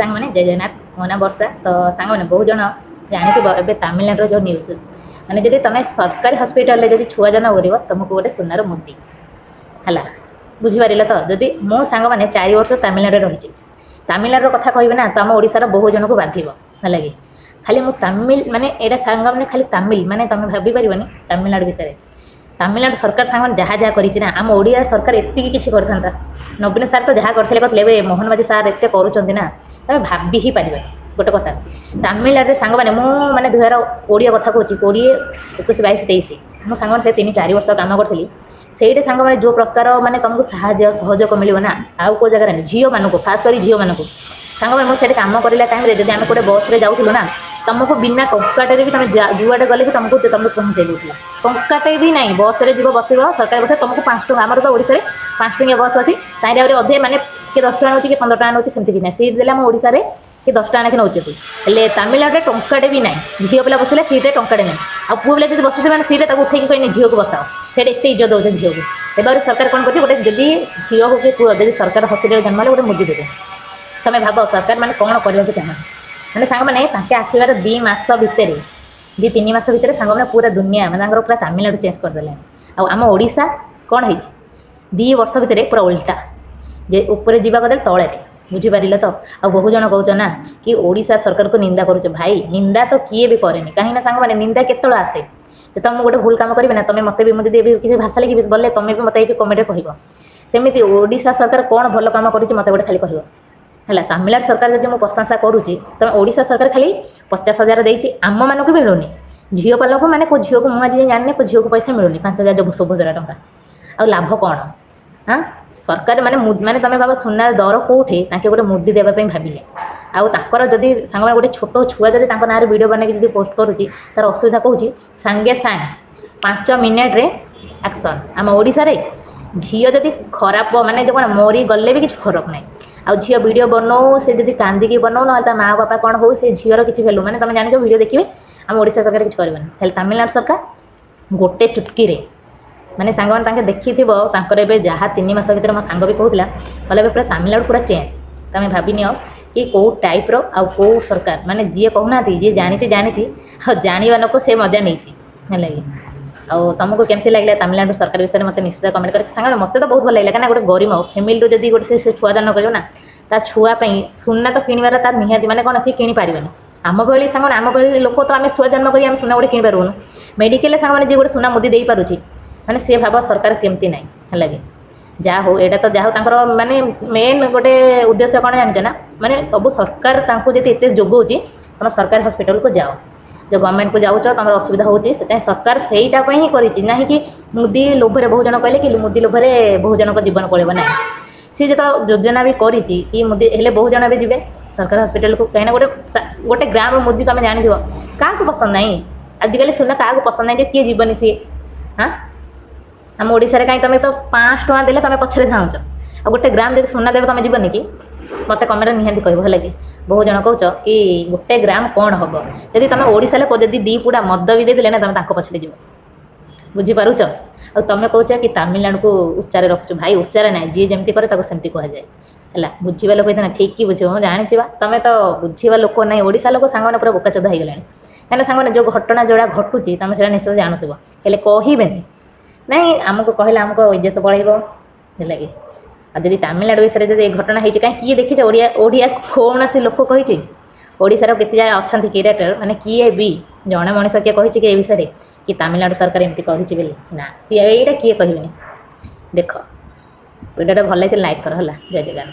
ସାଙ୍ଗମାନେ, ଜୟ ଜଗନ୍ନାଥ। ମୋ ନାଁ ବର୍ଷା। ତ ସାଙ୍ଗମାନେ, ବହୁତ ଜଣ ଜାଣିଥିବ ଏବେ ତାମିଲନାଡ଼ୁର ଯେଉଁ ନ୍ୟୁଜ୍, ମାନେ ଯଦି ତୁମେ ସରକାରୀ ହସ୍ପିଟାଲରେ ଯଦି ଛୁଆ ଜନ୍ମ କରିବ, ତୁମକୁ ଗୋଟେ ସୁନାର ମୁଦି ହେଲା। ବୁଝିପାରିଲ ତ? ଯଦି ମୋ ସାଙ୍ଗମାନେ 4 ବର୍ଷ ତାମିଲନାଡ଼ୁରେ ରହିଛି, ତାମିଲନାଡ଼ୁର କଥା କହିବି ନା, ତ ଆମ ଓଡ଼ିଶାର ବହୁ ଜଣକୁ ବାଧିବ, ହେଲା କି? ଖାଲି ମୁଁ ତାମିଲ ମାନେ ଏଇଟା ସାଙ୍ଗମାନେ, ଖାଲି ତାମିଲ ମାନେ ତୁମେ ଭାବିପାରିବନି ତାମିଲନାଡ଼ୁ ବିଷୟରେ। ତାମିଲନାଡ଼ୁ ସରକାର ସାଙ୍ଗମାନେ ଯାହା ଯାହା କରିଛି ନା, ଆମ ଓଡ଼ିଆ ସରକାର ଏତିକି କିଛି କରିଥାନ୍ତା? ନବୀନ ସାର୍ ତ ଯାହା କରିଥିଲେ କରିଥିଲେ, ଏବେ ମୋହନ ମାଝୀ ସାର୍ ଏତେ କରୁଛନ୍ତି ନା, ତମେ ଭାବି ହିଁ ପାରିବନି। ଗୋଟେ କଥା, ତାମିଲନାଡ଼ୁରେ ସାଙ୍ଗମାନେ, ମୁଁ ମାନେ 2020 କଥା କହୁଛି, 20, 21, 22, 23, ମୋ ସାଙ୍ଗମାନେ ସେ 3-4 ବର୍ଷ କାମ କରିଥିଲି ସେଇଠି। ସାଙ୍ଗମାନେ, ଯେଉଁ ପ୍ରକାର ମାନେ ତୁମକୁ ସାହାଯ୍ୟ ସହଯୋଗ ମିଳିବ ନା, ଆଉ କେଉଁ ଜାଗାରେ ନାହିଁ। ଝିଅମାନଙ୍କୁ, ଖାସ୍ କରି ଝିଅମାନଙ୍କୁ। ସାଙ୍ଗମାନେ, ମୁଁ ସେଇଠି କାମ କରିଲା ଟାଇମ୍ରେ ଯଦି ଆମେ ଗୋଟେ ବସ୍ରେ ଯାଉଥିଲୁ ନା, ତୁମକୁ ବିନା ଟଙ୍କାଟାରେ ବି ତୁମେ ଯୁଆଡ଼େ ଗଲେ ବି ତମକୁ ପହଞ୍ଚାଇ ଦେଉଥିଲା। ଟଙ୍କାଟେ ବି ନାହିଁ। ବସ୍ରେ ଯିବ, ବସିବ, ସରକାରୀ ବସ୍ରେ ତୁମକୁ 5 ଟଙ୍କା। ଆମର ତ ଓଡ଼ିଶାରେ 5 ଟଙ୍କିଆ ବସ୍ ଅଛି, ତାହିଁରେ ଆହୁରି ଅଧେ ମାନେ କିଏ 10 ଟଙ୍କା ନେଉଛି, କିଏ 15 ଟଙ୍କା ନେଉଛି, ସେମିତି କିଛି ନାହିଁ। ସିଟ୍ ଦେଲେ ଆମ ଓଡ଼ିଶାରେ କିଏ 10 ଟଙ୍କା ଲେଖେ ନେଉଛନ୍ତି। ହେଲେ ତାମିଲନାଡ଼ୁରେ ଟଙ୍କାଟେ ବି ନାହିଁ। ଝିଅ ପିଲା ବସିଲେ ସିଟ୍ରେ ଟଙ୍କାଟେ ନାହିଁ। ଆଉ ପୁଅ ପିଲା ଯଦି ବସିଥିବେ ମାନେ ସିଟ୍ରେ, ତାକୁ ଉଠେଇକି କହିନି ଝିଅକୁ ବସାଅ। ସେଇଟା ଏତେ ଇଜ୍ଜତ ଦେଉଛନ୍ତି ଝିଅକୁ। ଏବେ ଆହୁରି ସରକାର କ'ଣ କରୁଛି? ଗୋଟେ ଯଦି ଝିଅ ହଉ କି ପୁଅ, ଯଦି ସରକାର ହସ୍ପିଟାଲ ଜନ୍ମ ହେଲେ ଗୋଟେ ମୁଦି ଦେବେ। ତମେ ଭାବ ସରକାର ମାନେ କ'ଣ କରିବାକୁ ଚାହୁଁଛନ୍ତି। ମାନେ ସାଙ୍ଗମାନେ, ତାଙ୍କେ ଆସିବାର 2 ମାସ ଭିତରେ, 2-3 ମାସ ଭିତରେ ସାଙ୍ଗମାନେ, ପୁରା ଦୁନିଆ ମାନେ ତାଙ୍କର ପୁରା ତାମିଲନାଡ଼ୁ ଚେଞ୍ଜ କରିଦେଲେଣି। ଆଉ ଆମ ଓଡ଼ିଶା କ'ଣ ହେଇଛି 2 ବର୍ଷ ଭିତରେ? ପୁରା ଓଲଟା ଯେ ଉପରେ ଯିବା କଥା ତଳରେ। ବୁଝିପାରିଲେ ତ? ଆଉ ବହୁ ଜଣ କହୁଛ ନା କି ଓଡ଼ିଶା ସରକାରକୁ ନିନ୍ଦା କରୁଛ। ଭାଇ, ନିନ୍ଦା ତ କିଏ ବି କରେନି। କାହିଁକି ନା ସାଙ୍ଗମାନେ, ନିନ୍ଦା କେତେବେଳେ ଆସେ? ଯେତେବେଳେ ମୁଁ ଗୋଟେ ଭୁଲ କାମ କରିବି ନା, ତମେ ମୋତେ ବି, ମୁଁ ଯଦି ଏବେ କିଛି ଭାଷା ଲେଖିବି ବୋଲେ, ତମେ ବି ମୋତେ ଏଇଠି କମେଣ୍ଟରେ କହିବ। ସେମିତି ଓଡ଼ିଶା ସରକାର କ'ଣ ଭଲ କାମ କରୁଛି, ମୋତେ ଗୋଟେ ଖାଲି କହିବ, ହେଲା? ତାମିଲନାଡ଼ୁ ସରକାର ଯଦି ମୁଁ ପ୍ରଶଂସା କରୁଛି, ତମେ ଓଡ଼ିଶା ସରକାର ଖାଲି 50,000 ଦେଇଛି, ଆମମାନଙ୍କୁ ମିଳୁନି। ଝିଅ ପିଲାକୁ ମାନେ କେଉଁ ଝିଅକୁ ମୁଁ ଆଜି ଯାଏଁ ଜାଣିନି, କେଉଁ ଝିଅକୁ ପଇସା ମିଳୁନି 5000 ଯେଉଁ ସୁଭଦ୍ରା ଟଙ୍କା। ଆଉ ଲାଭ କ'ଣ? ହାଁ, ସରକାର ମାନେ ମାନେ ତମେ ଭାବ, ସୁନାର ଦର କେଉଁଠି, ତାଙ୍କେ ଗୋଟେ ମୁଦି ଦେବା ପାଇଁ ଭାବିଲେ। ଆଉ ତାଙ୍କର ଯଦି ସାଙ୍ଗମାନେ ଗୋଟେ ଛୋଟ ଛୁଆ ଯଦି ତାଙ୍କ ନାଁରେ ଭିଡ଼ିଓ ବନେଇକି ଯଦି ପୋଷ୍ଟ କରୁଛି, ତାର ଅସୁବିଧା କହୁଛି, ସାଙ୍ଗେ ସାଙ୍ଗେ 5 ମିନିଟ୍ରେ ଆକ୍ସନ୍। ଆମ ଓଡ଼ିଶାରେ ଝିଅ ଯଦି ଖରାପ ମାନେ ଯେଉଁ କ'ଣ ମରିଗଲେ ବି କିଛି ଫରକ ନାହିଁ। ଆଉ ଝିଅ ଭିଡ଼ିଓ ବନଉ, ସେ ଯଦି କାନ୍ଦିକି ବନଉ, ନହେଲେ ତା ମା ବାପା କ'ଣ ହଉ, ସେ ଝିଅର କିଛି ଭ୍ୟାଲୁ ମାନେ ତମେ ଜାଣିଛ, ଭିଡ଼ିଓ ଦେଖିବେ, ଆମ ଓଡ଼ିଶା ସରକାର କିଛି କରିବନି। ହେଲେ ତାମିଲନାଡ଼ୁ ସରକାର ଗୋଟେ ଚୁଟକିରେ ମାନେ ସାଙ୍ଗମାନେ ତାଙ୍କେ ଦେଖିଥିବ ତାଙ୍କର ଏବେ ଯାହା 3 ମାସ ଭିତରେ। ମୋ ସାଙ୍ଗ ବି କହୁଥିଲା, କହିଲା ଏବେ ପୁରା ତାମିଲନାଡ଼ୁ ପୁରା ଚେଞ୍ଜ। ତମେ ଭାବିନିଅ କି କେଉଁ ଟାଇପ୍ର ଆଉ କେଉଁ ସରକାର। ମାନେ ଯିଏ କହୁନାହାନ୍ତି, ଯିଏ ଜାଣିଛି ଜାଣିଛି, ଆଉ ଜାଣିବା ଲୋକ ସେ ମଜା ନେଇଛି, ହେଲା କି? ଆଉ ତମକୁ କେମିତି ଲାଗିଲା ତାମିଲନାଡ଼ୁ ସରକାର ବିଷୟରେ, ମୋତେ ନିଶ୍ଚିତ କମେଣ୍ଟ କରି। ସାଙ୍ଗମାନେ, ମୋତେ ତ ବହୁତ ଭଲ ଲାଗିଲା। କାହିଁକିନା ଗୋଟେ ଗରିବ ଫ୍ୟାମିଲିରୁ ଯଦି ଗୋଟେ ସେ ଛୁଆ ଜନ୍ମ କରିବ ନା, ତା ଛୁଆ ପାଇଁ ସୁନା ତ କିଣିବାର ତାର ନିହାତି ମାନେ କ'ଣ, ସେ କିଣିପାରିବେନି। ଆମ ଭଳି ସାଙ୍ଗମାନେ, ଆମ ଭଳି ଲୋକ ତ ଆମେ ଛୁଆ ଜନ୍ମ କରି ଆମେ ସୁନା ଗୋଟେ କିଣିପାରିବୁନୁ। ମେଡ଼ିକାଲରେ ସାଙ୍ଗମାନେ ଯିଏ ଗୋଟେ ସୁନା ମୁଦି ଦେଇପାରୁଛି, ମାନେ ସିଏ ଭାବ ସରକାର କେମିତି ନାହିଁ, ହେଲା କି? ଯାହା ହଉ, ଏଇଟା ତ ଯାହା ହଉ ତାଙ୍କର ମାନେ ମେନ୍ ଗୋଟେ ଉଦ୍ଦେଶ୍ୟ କ'ଣ ଜାଣିଛ ନା? ମାନେ ସବୁ ସରକାର ତାଙ୍କୁ ଯଦି ଏତେ ଯୋଗାଉଛି, ତୁମ ସରକାରୀ ହସ୍ପିଟାଲକୁ ଯାଅ, ଯେଉଁ ଗଭର୍ଣ୍ଣମେଣ୍ଟକୁ ଯାଉଛ, ତୁମର ଅସୁବିଧା ହେଉଛି, ସେଥିପାଇଁ ସରକାର ସେଇଟା ପାଇଁ ହିଁ କରିଛି। ନାହିଁ କି ମୁଦି ଲୋଭରେ, ବହୁ ଜଣ କହିଲେ କି ମୁଦି ଲୋଭରେ ବହୁ ଜଣଙ୍କ ଜୀବନ ପଳେଇବ। ନାହିଁ, ସିଏ ଯେତେବେଳେ ଯୋଜନା ବି କରିଛି କି ମୁଦି ହେଲେ ବହୁ ଜଣ ଏବେ ଯିବେ ସରକାରୀ ହସ୍ପିଟାଲକୁ। କାହିଁକିନା ଗୋଟେ ଗ୍ରାମ ମୁଦି ତୁମେ ଜାଣିଥିବ, କାହାକୁ ପସନ୍ଦ ନାହିଁ? ଆଜିକାଲି ସୁନା କାହାକୁ ପସନ୍ଦ ନାହିଁ ଯେ କିଏ ଯିବନି ସିଏ? ହାଁ, ଆମ ଓଡ଼ିଶାରେ କାହିଁ ତୁମେ ତ 500 ଟଙ୍କା ଦେଲେ ତୁମେ ପଛରେ ଧାଉଁଛ, ଆଉ ଗୋଟେ ଗ୍ରାମ ଯଦି ସୁନା ଦେବେ, ତୁମେ ଯିବନି କି? ମୋତେ କମେଣ୍ଟରେ ନିହାତି କହିବ, ହେଲା କି? ବହୁ ଜଣ କହୁଛ କି ଗୋଟେ ଗ୍ରାମ କ'ଣ ହେବ? ଯଦି ତୁମେ ଓଡ଼ିଶା ଲୋକ ଯଦି 2 ପୁଡ଼ା ମଦ ବି ଦେଇଦେଲେ ନା, ତୁମେ ତାଙ୍କ ପଛରେ ଯିବ। ବୁଝିପାରୁଛ? ଆଉ ତୁମେ କହୁଛ କି ତାମିଲନାଡ଼ୁକୁ ଉଚ୍ଚାରେ ରଖୁଛୁ। ଭାଇ, ଉଚ୍ଚାରେ ନାହିଁ। ଯିଏ ଯେମିତି କରେ ତାକୁ ସେମିତି କୁହାଯାଏ, ହେଲା? ବୁଝିବା ଲୋକ ହେଇଥାନା ଠିକ୍ କି ବୁଝିବ। ମୁଁ ଜାଣିଛି ବା, ତୁମେ ତ ବୁଝିବା ଲୋକ ନାହିଁ। ଓଡ଼ିଶା ଲୋକ ସାଙ୍ଗମାନେ ପୁରା ବୋକାଚୋଦା ହେଇଗଲାଣି। କାହିଁକିନା ସାଙ୍ଗମାନେ, ଯେଉଁ ଘଟଣା ଯେଉଁଟା ଘଟୁଛି, ତୁମେ ସେଇଟା ନିଶ୍ଚୟ ଜାଣୁଥିବ, ହେଲେ କହିବେନି। ନାଇଁ, ଆମକୁ କହିଲେ ଆମକୁ ଇଜ୍ଜତ ପଳେଇବ, ହେଲା କି? ଆଉ ଯଦି ତାମିଲନାଡ଼ୁ ବିଷୟରେ ଯଦି ଏ ଘଟଣା ହେଇଛି, କାହିଁ କିଏ ଦେଖିଛ? ଓଡ଼ିଆ କୌଣସି ଲୋକ କହିଛି? ଓଡ଼ିଶାର କେତେ ଯାଏ ଅଛନ୍ତି କ୍ରିଏଟର ମାନେ, କିଏ ବି ଜଣେ ମଣିଷ କିଏ କହିଛି କି ଏ ବିଷୟରେ କି ତାମିଲନାଡ଼ୁ ସରକାର ଏମିତି କହିଛି ବୋଲି? ନା, ସିଏ ଏଇଟା କିଏ କହିବେନି। ଦେଖ, ଭିଡ଼ିଓଟା ଭଲ ଲାଗିଥିଲେ ଲାଇକ୍ କର, ହେଲା? ଜୟ ଜଗନ୍ନାଥ।